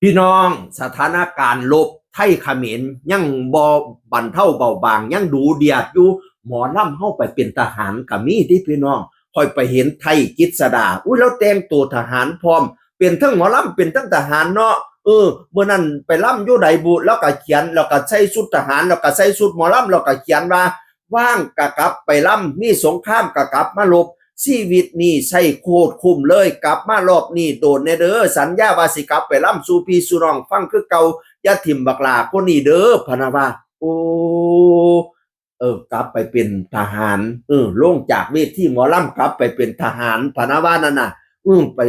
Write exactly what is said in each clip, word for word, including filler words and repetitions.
พี่น้อง สถานการณ์รบไทยเขมรยังบ่บรรเทาเบาบาง ยังดุเดือดอยู่ หมอลำเฮาไปเป็นทหารก็มีเด้พี่น้อง ข้อยไปเห็นไทยกฤษดา อุ๊ย ลาวแต่งตัวทหารพร้อม เป็นทั้งหมอลำเป็นทั้งทหารเนาะ เออ มื้อนั้นไปลำอยู่ใดบุ ลาวก็เขียน ลาวก็ใส่ชุดทหาร ลาวก็ใส่ชุดหมอลำ ลาวก็เขียนว่า ว่างก็กลับไปลำ มีสงครามก็กลับมารบ ชีวิตนี้ใช้โคตรคุ้มเลย กลับมารอบนี้โดนแน่เด้อ สัญญาว่าสิกลับไปลำสู่พี่สู่น้องฟังคือเก่า อย่าถิ่มบักหล้าคนนี้เด้อ พะนะว่า โอ้ เออ กลับไปเป็นทหาร เออ ลงจากเวทีหมอลำกลับไปเป็นทหาร พะนะว่านั่นน่ะ อืม ไป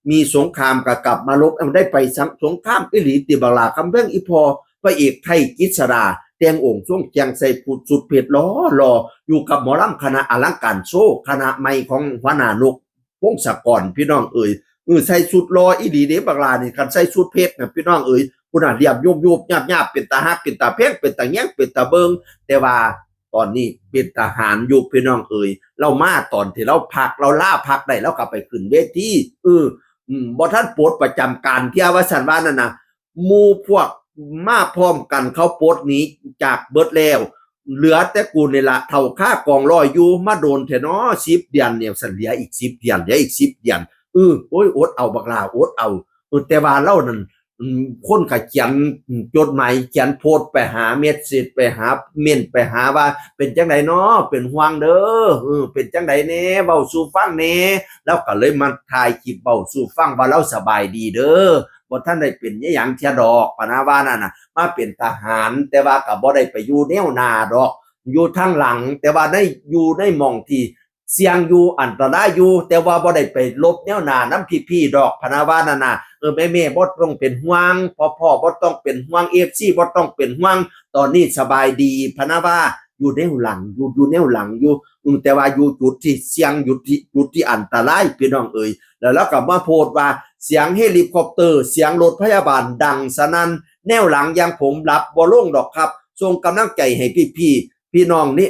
มีสงครามก็กลับมารบ เอ้า ได้ไปสัง สงครามอีหลีติบักหล้า กำแพงอีพ่อ พระเอกไทยกฤษดา แต่งองค์ทรงแกงใส่ชุดเพชรหล่อๆ อยู่กับหมอลำคณะอลังการโชว์ คณะใหม่ของหัวหน้านก พงศกร พี่น้องเอ๋ย เออ ใส่ชุดหล่ออีหลีเด้ บักหล้านี่ คันใส่ชุดเพชรน่ะ พี่น้องเอ๋ย พุ้นน่ะ เรียบยุบๆ ยาบๆ เป็นตาฮัก เป็นตาแพง เป็นตาแยง เป็นตาเบิ่ง แต่ว่าตอนนี้เป็นทหารอยู่ พี่น้องเอ๋ย ลาวมาตอนที่ลาวพัก ลาวลาพักได้ ลาวก็ไปขึ้นเวที เออ อืม บ่ทันปลดประจำการเทื่อ ว่าซั่นว่านั่นน่ะ หมู่พวกมาพร้อมกัน เขาปลดหนีจากเบิดแล้ว เหลือแต่กูนี่ละ เฒ่าคากองลอยอยู่ มาโดนแท้น้อ สิบเดือนเนี่ย ซั่น เหลืออีกสิบเดือน เหลืออีกสิบเดือน เออ โอ้ย อดเอาบักหล้า อดเอา เออ แต่ว่าลาวนั่น อืม คนก็เขียน อืม จดหมาย เขียนโพสต์ไปหา เมสเสจไปหา เม้นไปหาว่า เป็นจั่งใดน้อ เป็นห่วงเด้อ เออ เป็นจั่งใดแหน่ เว้าสู่ฟังแหน่ ลาวก็เลยมาถ่ายคลิปเว้าสู่ฟังว่าลาวสบายดีเด้อ บ่ทันได้เป็นอิหยังเทื่อดอก พะนะว่านั่นน่ะ มาเป็นทหาร แต่ว่าก็บ่ได้ไปอยู่แนวหน้าดอก อยู่ทางหลัง แต่ว่าใน อยู่ในหม่องที่เสี่ยงอยู่ อันตรายอยู่ แต่ว่าบ่ได้ไปรบแนวหน้านำพี่ๆดอก พะนะว่านั่นน่ะ เออ แม่ๆบ่ต้องเป็นห่วง พ่อๆบ่ต้องเป็นห่วง เอฟซีบ่ต้องเป็นห่วง ตอนนี้สบายดี พะนะว่า อยู่แนวหลัง อยู่ อยู่แนวหลังอยู่ อืม แต่ว่าอยู่จุดที่เสี่ยง อยู่ที่ จุดที่อันตราย พี่น้องเอ๋ย แล้วลาวก็มาโพสต์ว่า เสียงเฮลิคอปเตอร์ เสียงรถพยาบาลดังสนั่น แนวหลังอย่างผมหลับบ่ลงดอกครับ ส่งกำลังใจให้พี่ๆ พี่น้องนี่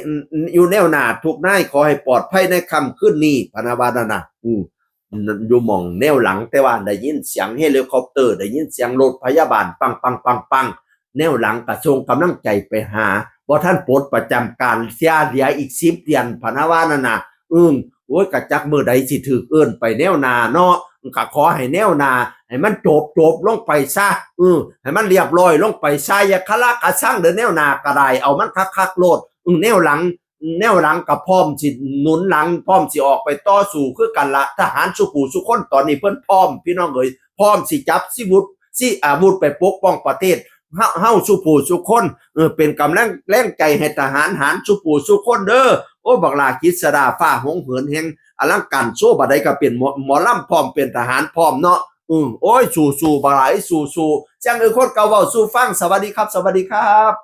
อยู่แนวหน้าทุกนาย ขอให้ปลอดภัยในค่ำคืนนี้ พะนะว่านั่นน่ะ อืม อยู่หม่องแนวหลัง แต่ว่าได้ยินเสียงเฮลิคอปเตอร์ ได้ยินเสียงรถพยาบาล ปังปังปังปัง แนวหลังก็ส่งกำลังใจไปหา บ่ทันปลดประจำการเทื่อ เหลืออีกสิบเดือน พะนะว่านั่นน่ะ อืม โอ้ย ก็จักมื้อใดสิถูกเอิ้นไปแนวหน้าเนาะ ก็ขอให้แนวหน้า ให้มันจบจบลงไปซะ อืม ให้มันเรียบร้อยลงไปซะ อย่าคาราคาซังเด้อ แนวหน้าก็ได้ เอามันคักๆโลด อืม แนวหลัง แนวหลังก็พร้อมสิหนุนหลัง พร้อมสิออกไปต่อสู้คือกันละ ทหารซุผู้ซุคนตอนนี้เพิ่นพร้อม พี่น้องเอ๋ย พร้อมสิจับสิวุธ สิอาวุธไปปกป้องประเทศ เฮา เฮาซุผู้ซุคน เออ เป็นกำลังแรงใจให้ทหารหารซุผู้ซุคนเด้อ โอ้ บักหล้ากฤษดา ฟ้าหงเหินแห่งอลังการโชว์ บัดใดก็เป็นหมอ หมอลำพร้อม เป็นทหารพร้อมเนาะ อืม โอ้ย สู้ๆ บักหล้า สู้ๆ จั่งเออ คนเก่าเว้าสู่ฟัง สวัสดีครับ สวัสดีครับ